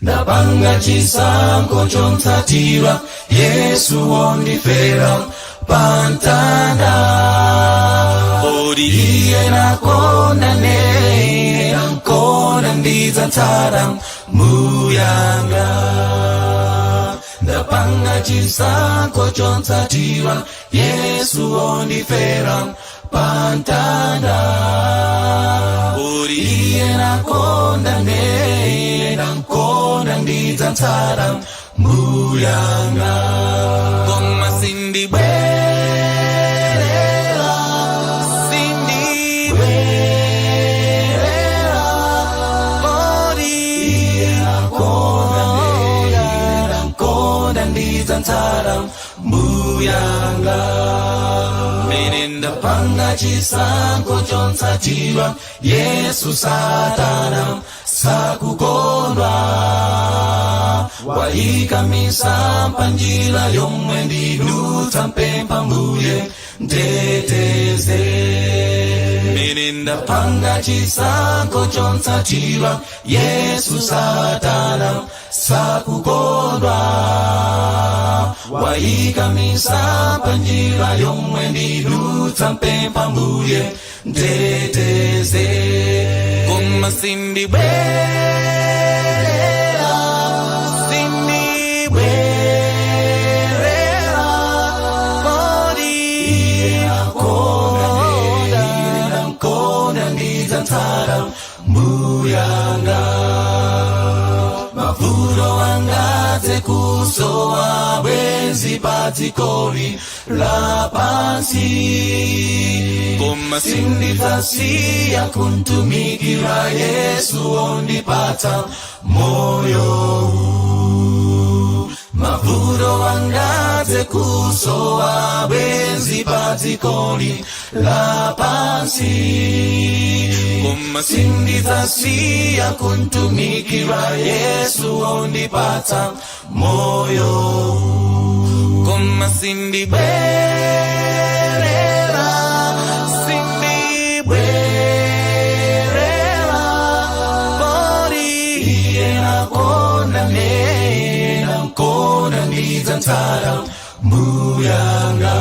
Ndapanga chisankho chontsatira Yesu wondifera pamtanda. Odi iye nakonda ne, nakonda, ndidzatsata muyanga. Ndapanga chisankho chontsatira Yesu wondifera pamtanda. Odi iye nakonda ne, nakonda, ndidzatsata muyanga. Koma sindibwerera, sindibwerera. Kodi iye nakonda ne, nakonda, ndidzatsata muyanga. Mene ndapanga chisankho chontsatira Yesu, Satana sakukondwa. Waika misampha njira yomwe ndidutsa, mpempha Mbuye mteteze. Mene ndapanga chisankho chontsatira Yesu, Satana sakukondwa. Waika misampha njira yomwe ndidutsa, mpempha Mbuye mteteze. Koma sindibwerera, sindibwerera. Kodi iye nakonda, nakonda, ndidzatsata mbuyanga. Mavuto angadze, kusowa bwenzi padzikoli lapansi, koma sindidzasiya kuntumikira Yesu ondipatsa moyo. Mavuto angadze, kusowa bwenzi padzikoli lapansi, koma sindidzasiya kuntumikira Yesu ondipatsa moyo. Koma sindibwerera, sindibwerera. Kodi iye nakonda ne, nakonda, ndidzatsata mbuyanga.